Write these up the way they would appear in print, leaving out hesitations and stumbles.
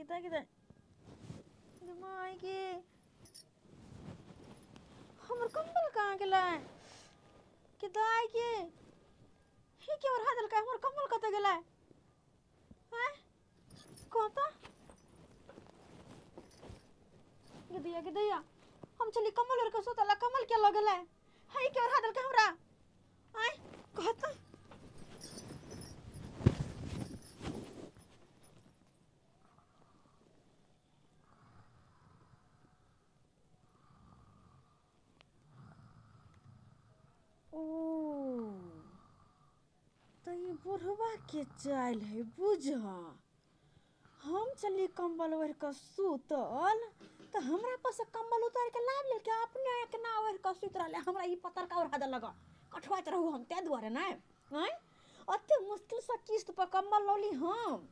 गे दाइ गे दाइ गे माय गे, हमर कम्बल कहाँ गेलै? के दाइ गे, हे के ओढ़ा देलकै? हमर कम्बल कतऽ गेलै? आँय कतऽ गे दैया, गे दैया, हम चली कम्बल ओढ़ के सुतल, कम्बल के लऽ गेलै? हे के ओढ़ा देलकै हमरा? आँय कतऽ? ओ तऽ ई बुढ़वा के चालि है बुझ। हम चली कम्बल ओढ़ि कऽ सुतल तऽ हमरा पर से कम्बल उतारि कऽ लाबि लेलकै, अपने केना ओढ़ि कऽ सुति रहलै। हमरा ई पतरका ओढ़ा देलक, कठुआइत रहू हम ताहि दुआरे नहि। आँय ओते मुश्किलसँ किस्त पर कम्बल लौली हम,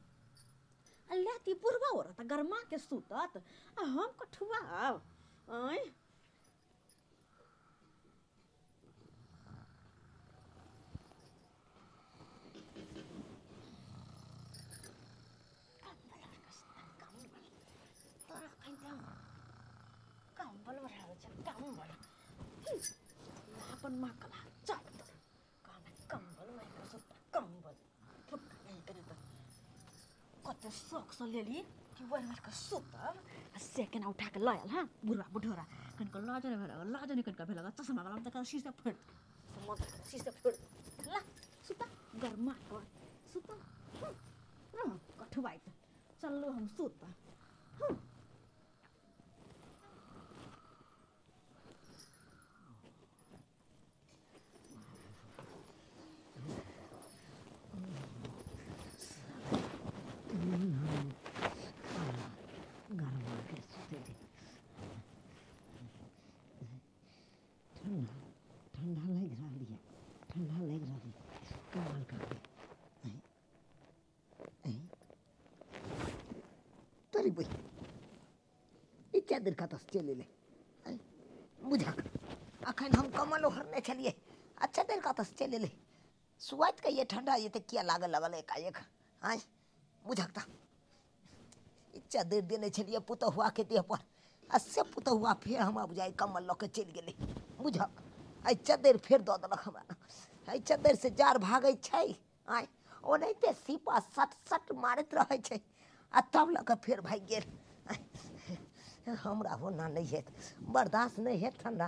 आ लेत ई बुढ़वा ओढ़त गरमा के सुतत आ हम कठुआब? आँय कम्बल ओढ़ाबै छै कम्बल, अपन माँ कला चल तोर कहना कम्बल ओढ़ि कऽ सुतता, कम्बल फुटका नहि करे तऽ कते शौकसँ लेली कि ओढ़ि ओढ़ि कऽ सुतब, आ से केना उठा कऽ लऽ आयल। हँ बुढ़वा बुढ़ौरा कनिको लाज नहि भेल, लाज नहि कनिका भेल। चश्मा वाला तऽ शीशा फोड़ि, शीशा फोड़ि। ला सुता गरमा कऽ सुता कठुआइत चलू हम सुतब। गरमा के सुते दे। ठंडा ठंडा लागि रहल यऽ, ठंडा लागि रहल यऽ। कमाल कर तोरी बहि, ई चादर कतऽसँ चलि एलै? बुझक अखन हम कमल ओढ़ने छलियै आ चद्दर कतऽसँ चलि एलै? सुआइत के ये ठंडा ये तऽ किया लागऽ लगल एकाएक? आँय बुझक तऽ ई चद्दर देने छलियै पुतहुआके देह पर, आ से पुतहुआ फेर हमरा बुझाइ कम्बल लऽ के चलि गेलै। बुझक एहि चद्दर फेर दऽ देलक हमरा। एहि चद्दरसँ जाड़ भागै छै। आँय ओनाहिते सीपा सट सट मारैत रहै छै आ तब लऽ कऽ फेर भागि गेल। हमरा ओना नहि हैत, बर्दाश्त नहि हैत ठंडा।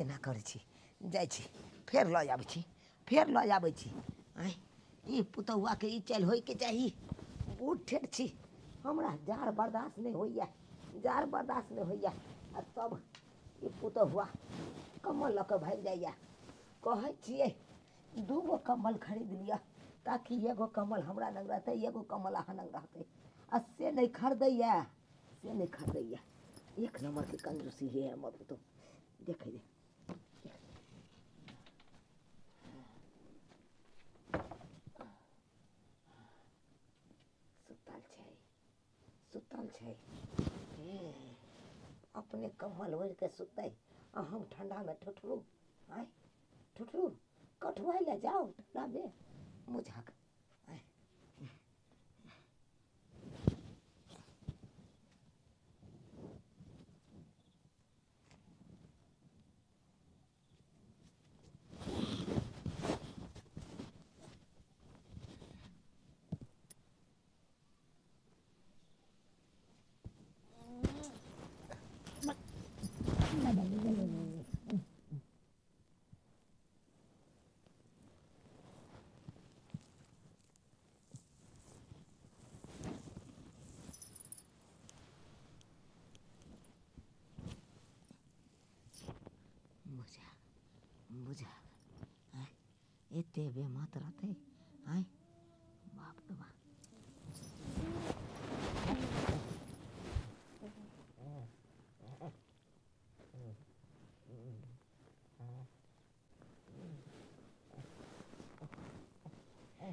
एना करै छी, जाइ छी फेर लऽ आबै छी, फेर लऽ आबै छी। आँय ई पुतहुआके ई चालि होइके चाही। बूढ़ ठेठ छी, हमरा जाड़ बर्दाश्त नहि होइए, जाड़ बर्दाश्त नहि होइए, आ तब ई पुतहुआ कम्बल लऽ कऽ भागि जाइए। कहै छियै 2 गो कम्बल खरीद लिअ ताकि एगो कम्बल हमरा लग रहतै, एगो कम्बल अहाँ लग रहतै, आ से नहि खरीदैए, से नहि खरीदैए। एक नम्बरके कंजूसी है हमर पुतहु। देखै दे सुतल छै, सुतल छै, अपने कम्बल ओढ़ि कऽ सुततै आ हम ठंडामे ठुठरू। आँय ठुठरू कठुआइ लए जाउ ठंडामे बुझक। आँय बुझक बुझक, आँय एते बेमत रहतै? आँय बाप रे बाप।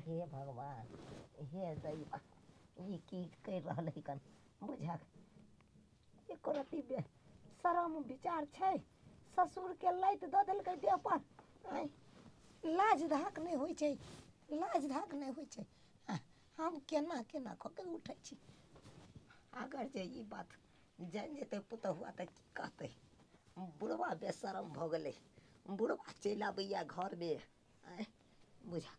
हे भगवान, हे दैवा, ई की करि रहल है कन? बुझक एको रत्ती शरम विचार छै? ससुरके लाति दऽ देलकै देह पर। आँय लाज धाक नहि होइ छै, लाज धाक नहि होइ छै। हम केना केना कऽ के उठै छी। अगर जे ई बात जानि जेतै पुतहुआ तऽ की कहतै, बुढ़वा बेशरम भऽ गेलै, बुढ़वा चलि आबैया घरमे। आँय बुझा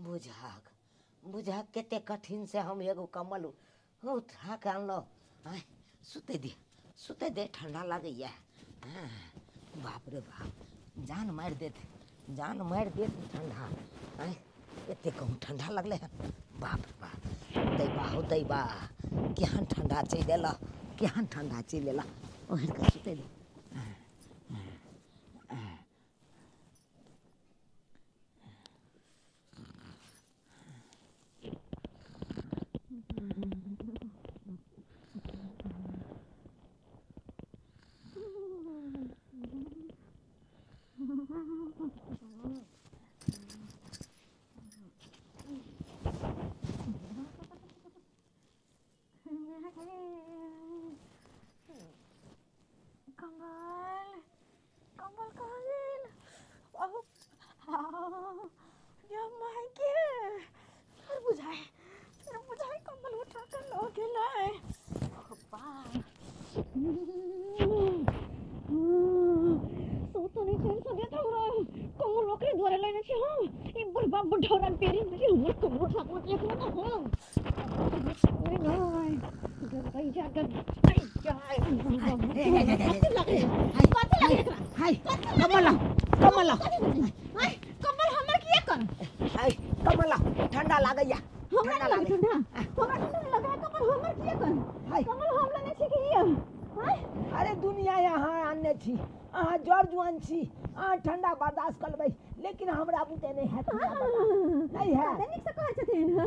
बुझाक बुझाक कते कठिन से हम एगो कम्बल उठा के अनलहुँ। आँय सुतै दे सुतै दे, ठंडा लागैया। बाप रे बाप, जान मारि देत, जान मारि देत ठंडा। आँय एते कहूँ ठंडा लगलै हन, बाप रे बाप, दैबा हो दैबा, केहन ठंडा चलि एलऽ, केहन ठंडा चलि एलऽ। ओढ़ि कऽ सुतै दे। कम्बल कम्बल कहाँ गेल? माय के फिर बुझाए, फिर बुझाए कम्बल उठा के लऽ गेलै। सुतनी चैन से देत हमरा, कम्बल ओकरे दुआरे लेने छी हम। ई बुढ़बा बुढ़ौरा पेरी में हमर कम्बल उठा के देखलो तऽ हम नहीं गई जा गई जा। कथी लगे, कथी लगे एकरा? हाय कमला कमला, कम्बल हमर किया कर? हाय कमला, ठंडा लागैया। हमरा नहीं लगे ठंडा, हमरा ठंडा नहीं लगे। कम्बल हमर किया कर? हाय कम्बल हम लेने छी कि ये? अरे दुनिया यहाँ आनने छी, अहाँ जर जुआन छी, अहाँ ठंडा बर्दाश्त कर लेबै, लेकिन हमरा बुते नहि हैत, नहीं है। नीक से कहै छथिन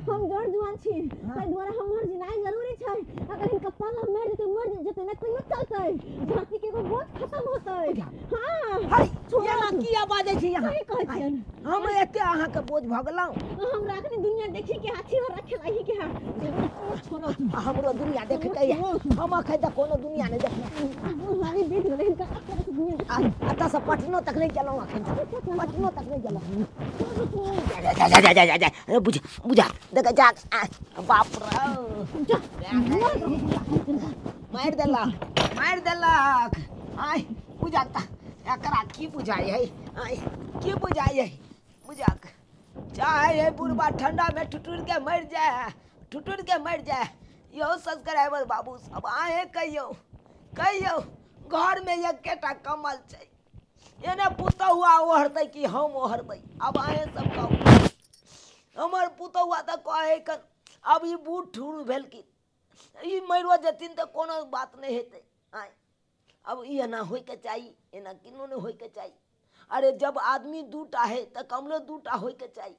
हम जर जुआन छी, ताहि दुआरे हमर जिनाइ जरूरी छै। अगर हिनका पाला मारि देतै मरि जेतै, नहि तैयो चलतै, धरती के एगो बोझ खत्म होतै। हाँ हाय यहाँ किया बाजै छी यहाँ? सही कहै छियनि। हम एते अहाँके बोझ भऽ गेलहुँ? हमरा अखनी दुनिया देखी के हाथी और खेलाही के हा। छोड़ो, हमरो दुनिया देखते हम अखन तक कोनो दुनिया नहि देखने। बुढ़ारी बीत गेलै हिनका, दुनिया एतऽ से पटनो तक नहि गेलहुँ अखन तक, पटनो तक नहि गेलहुँ। जा जा जा जा जा, बुझ बुझा देख जा, बाप रे मारि देलक, मारि देलक। आय बुझा एकरा की बुझाइ है, आय की बुझाइ है? बुझाक चाहे है बुढ़बा ठंडा में ठुठुर के मरि जाए, ठुठुर के मरि जाए। यौ सब्सक्राइबर बाबू सब अहें कहियौ कहियौ, घरमे एकेटा कम्बल छै, एने पुतहुआ ओढ़तै कि हम ओढ़बै? आब अहें सब कहू। हमर पुतहुआ तऽ कहै कन आब ई बूढ़ ठूर भेलखिन, ई मरियो जेथिन तऽ कोनो बात नहि हेतै। आँय अब ई एना होइके चाही, एना किनो नहि होइके चाही। अरे जब आदमी दूटा है तऽ कमलो दूटा होइके चाही।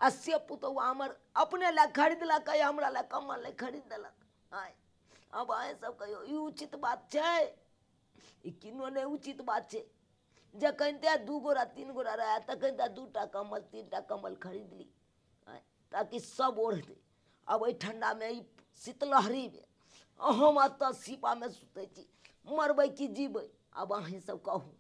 आ से पुतहुआ हमर अपने लए खरीदलक, हमरा लए कम्बल नहि खरीद देलक। आँय आब अहें सब कहियौ, ई उचित बात छै? ई किनो नहि उचित बात छै। जखन ते 2 गोरा 3 गोरा रहए तखन ते 2टा कम्बल 3टा कम्बल खरीद ली, आँय ताकि सब ओढ़तै। अब एहि ठंडामे, ई शीतलहरीमे हम एतऽ सीपामे सुतै छी, मरबै कि जीबै? आब अहीँ सब कहू।